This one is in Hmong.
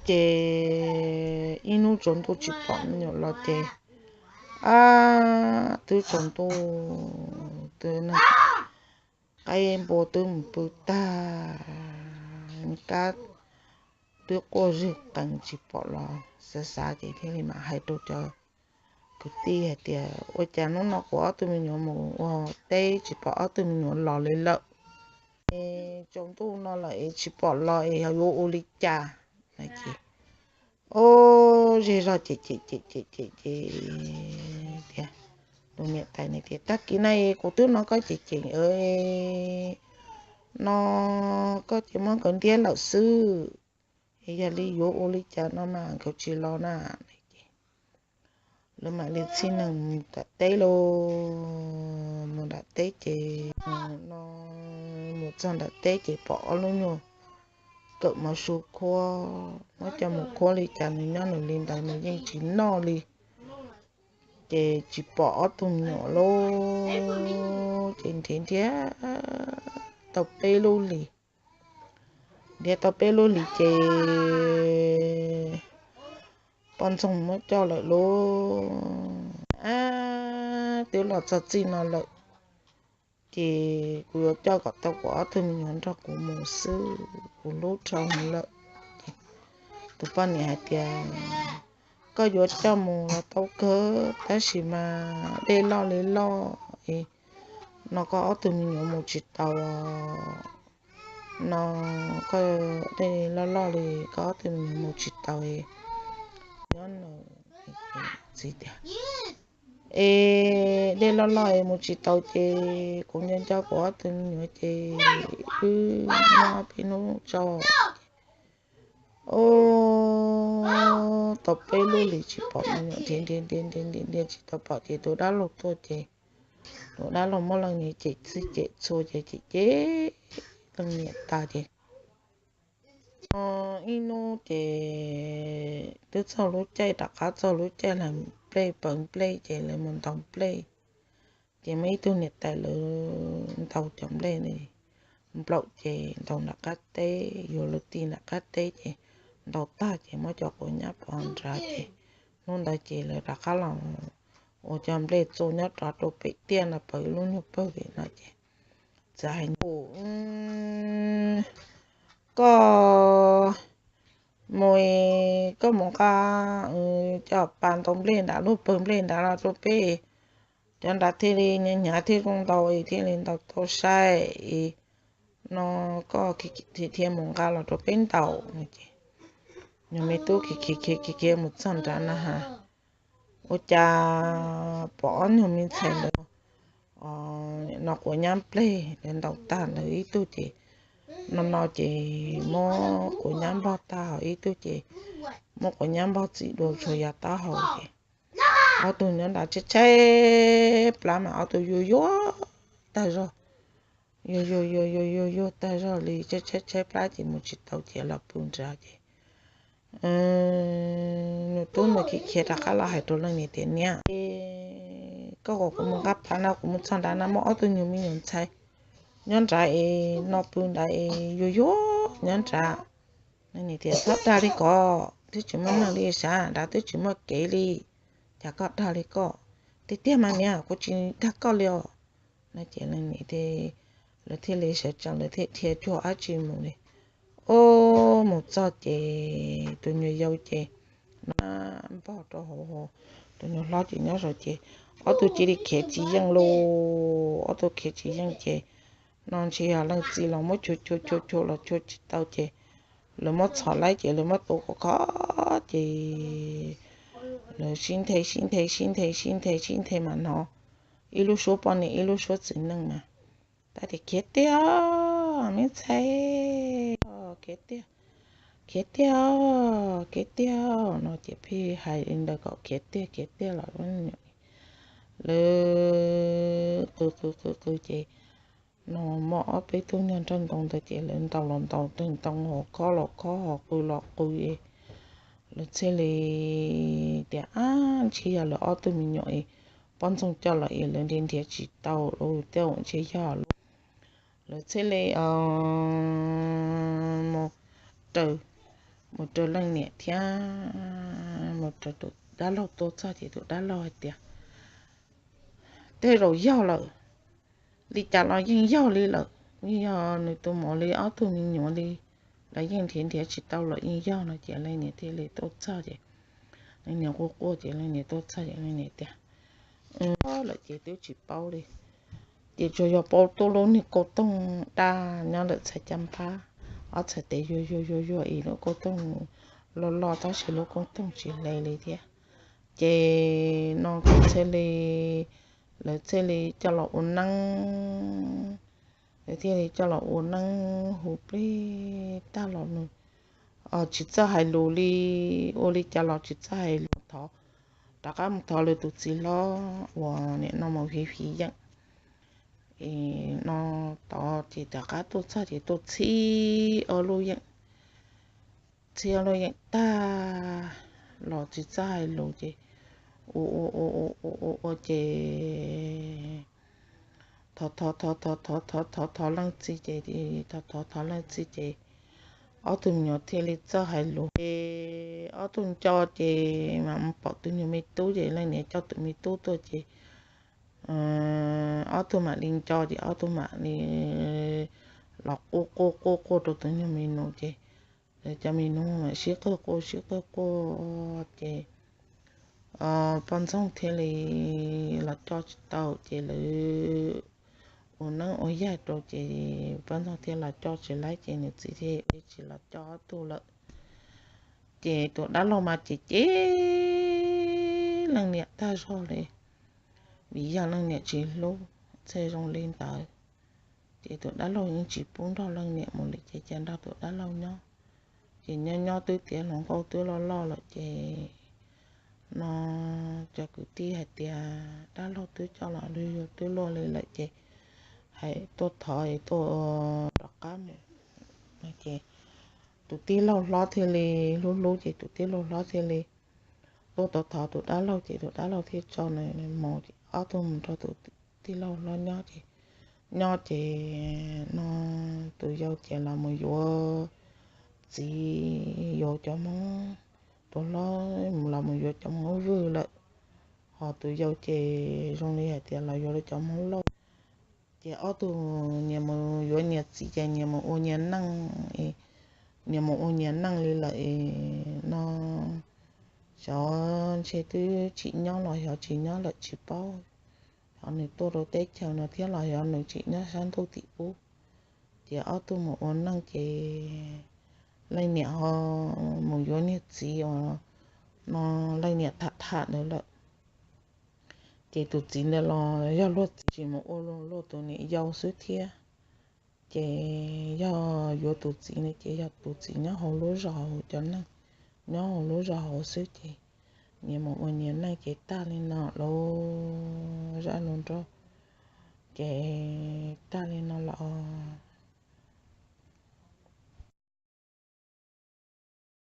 Ces ib hnub tsaus ntuj tsis pom me nyuam los ces, a, twb tsaus ntuj, twb qaib npua twb mus pw tag, kab twb quaj zwg qees tsis pom los, xav xav ces thiaj li mam hais rau cov kwv tij hais tias, ua cas hnub no kuv ob tug me nyuam mus ua teb tsis pom ob tug me nyuam los li lawm? Tsaus ntuj no lawm es tsis pom los es yuav ua li cas? Ces, o, zej zog ces cem cem cem cem ces tias, tus niam tais tias, tag kis no kuv twb nug koj cem cem no, koj ces muab nkawd ntiab lawm xwb, es yog li yuav ua li cas no mas nkawd tsis los na? Ces lawv mam li txhij neeg mus nram teb lauj. Mus nram teb ces, no, mus txog nram teb ces pom ob lub nyuag kawm mov su khuab, muab coj mus khuab li cas nws nyob nws li ntawd nws yeej tsis noj li. Ces tsis pom ob tug me nyuam lauj, ces nrhiav nrhiav tau peb lub hlis. Nrhiav tau peb lub hlis ces poj ntxoog muab coj lawm lauj. Ab, twb los txog txij no lawm, ces kuv yuav coj kom tau kuv ob tug me nyuam nrog kuv mus xwb, kuv hlub dhau lawm. Tus poj niam hais tias, koj yuav coj mus los tau kawg, tab sis mas dej loj li loj, no koj ob tug me nyuam mus tsis tau, no koj, dej loj loj li, koj ob tug me nyuam mus tsis tau, nyob no. Txiv tias, es dej loj loj es mus tsis tau ces kuv nco nco kuv ob tug me nyuam ces wb nyob peb hnub tso. Ub, tau peb lub hlis tsis pom me nyuam, nrhiav nrhiav nrhiav nrhiav nrhiav tsis tau pom ces tus dab laug tuaj ces tus dab laug muab leej niam cem txhij cem txhua ces cem cem leej niam tag ces, ib hnub ces twb txog lub caij, rov qab txog lub caij hlais nplej paws nplej ces lawv mus ntaus nplej. Ces muaj ib tug niam tais lawv ntaus cov nplej nplaum ces ntaus nram qab teb, yuav luag ti nram qab teb ces ntaus tag ces muab cov quav nyab pov nrad ces hnub ntawd ces lawv rov qab los ua cov nplej txua nyob rov rau pem tiaj no, paws lub nyuag pawg pem no ces txawm hais, koj mus, koj mus nqa cov pas ntaus nplej nram lub pawg nplej nrad los rau peb, cov nrad thiaj li hnyav hnyav thiaj zoo ntaus es thiaj li ntaus tau sai, no koj thiaj mus nqa los rau peb ntaus. Ces nyuag me tub khiav khiav khiav khiav mus txog nrad na has, ua cas pom ob nyuag me ntxhais ntawd no quav nyab nplej, lawv ntaus tag ntawd ib tug ces no no ces muab quav nyab npog tag, ho ib tug ces muab quav nyab npog txim dua tshuav yav taub hau ces ob tug nyob nrad tshaib tshaib plab mas ob tug yuag yuag tag zog, yuag yuag yuag yuag yuag yuag tag zog li, tshaib tshaib tshaib plab ces mus tsis tau ces los pw nrad ces nws tub ntawd khiav khiav rov qab los hais rau leej niam tias, niam, koj kom kuv mus nqa pas no, kuv mus txog nrad no muaj ob tug nyuag me nyuam ntxhais nyob nrad es no pw nrad es yuag yuag nyob nrad. Leej niam tias, txhob dag li ko, twb tsis muaj neeg li sav, nrad twb tsis muaj kev li, cas koj dag li ko? Tiag tiag mas niam, kuv tsis dag koj li os. No ces lawv thiaj li sawv tsees lawv thiaj dhia cuag dab tsi mus li. Ub, mus txog ces tus nyuag yau ces no npog rau hauv, tus nyuag hlob ces nyob saum ces ob tug cia li khiav tsis yeej lauj, ob tug khiav tsis yeej ces no ntshe yog leej txiv los muab cuag cuag cuag cuag los cuag tsis tau ces lawv muab txhom laib ces lawv muab tua khov kho ces lawv sib nthe sib nthe sib nthe sib nthe sib nthe mas hnov ib lub suab poj niam ib lub suab txiv neej mas tab tias, khiav tiag me ntxhais, khiav tiag, khiav tiag, khiav tiag. No ces pheej hais li ntawd kom khiav tiag khiav tiag los lawv qw qw qw qw ces no muaj ob peb tug nyuag nraug ntoo ntawd ces lawv ntaus los ntaus, ntoo los khob los khob, ho qw los qw es lawv thiaj li tias, ab, ntshe yog lawv ob tug me nyuam es poj ntxoog coj los es lawv nrhiav nrhiav tsis tau lawm, tej zaum ntshe yog lawv, lawv thiaj li mus raws mus raws leej niam thiab mus raws tus dab laug tuaj txog ces tus dab laug hais tias, tej zaum yog lawm, li cas los yeej yog li lawm, yeej yog nws tus muam li ob tug me nyuam li, lawv yeej nrhiav nrhiav tsis tau los yeej yog no ces leej niam thiaj li tuaj txog ces leej niam quaj quaj ces leej niam tuaj txog ces leej niam tias, lawm ces twb tsis paub li, ces tsuas yog paub tuaj lub niag kauj tooj daj nyob lawm txhais caj npab, ob txhais tes yuag yuag yuag yuag ib lub kauj tooj loj loj tab sis lub kauj tooj tsis hle li thiab. Ces no kuv thiaj li, lawv thiaj li coj los ua neeb, lawv thiaj li coj los ua neeb hu plig tag los nws tsis txawj hais lus li, ua li cas los tsis txawj hais lus thov, rov qab mus thov lawv tus txiv hlob uas nim no mus fiv fiv yeem no tod ces rov qab tuaj txog ces tuaj txhib ob lub yeem, txhib ob lub yeem tag los tsis txawj hais lus ces ua ua ua ua ua ces thov thov thov thov thov thov thov thov leej txiv ces, thov thov thov leej txij ces ob tug me nyuam thiaj li txawj hais lus ces ob tug nco ces mam mus pom tus nyuag me tub ces leej niam coj tus me tub tuaj ces ob tug mam li nco ces ob tug mam li los quaj quaj quaj quaj rau tus nyuag me nus ces cov me nus mam sib qawg quaj sib qawg quaj ces poj ntxoog thiaj li los coj tsis tau ces lawv ua neeb ua yaig rau ces poj ntxoog thiaj los coj tsis laib ces nws txiv thiaj tsis los coj ob tug lawm. Ces tus dab laug mas ces cem leej niam tag zog li, vim yog leej niam tsis hlub thiaj zoo li ntawd. Ces tus dab laug yeej tsis pub nrog leej niam mus li ces cia nrog tus dab laug nyob. Ces nyob nyob twb tiav hluas nkauj twb loj loj lawm ces no cov kwv tij hais tias dab laug twb coj los luag twb luaj li lawm ces hais tuaj thov es tuaj rov qab mus. Ces tus tij laug hlob thiaj li hlub hlub ces tus tij laug hlob thiaj li tuaj tau thov tus dab laug ces tus dab laug thiaj tso nws mus ces ob tug mus nrog tus tij laug hlob nyob ces, nyob ces no tus yau ces los mus yuav txiv, yuav cov Hmoob, tus hlob los mus yuav cov Hmoob Vwj lawm, ho tus yau ces zoo li hais tias los yuav cov Hmoob Lauj. Ces ob tug nyias mus yuav nyias txiv ces nyias mus ua nyias neej, nyias mus ua nyias neej li lawm no xyov ntshe twb tsim nyob los xyov tsis nyob lawm tsis paub. Xyov nws tuaj rau teb chaws no thiab los xyov nws tsim nyob sab ntuj tim ub. Ces ob tug mus ua neej ces leej niam ho mus yuav niag txiv os, no leej niam tham tham ntawd lawm. Ces tus txiv ntawd los yog luag txiv tsis mus ua luag tus niam yau xwb thiab. Ces yog yuav tus txiv ne ces yog tus txiv nyob hauv lub zos hauv cov neeg nyob hauv lub zos hauv xwb ces nyias mus ua nyias neej ces tag li no lawm zaj lus nrog. Ces tag li no los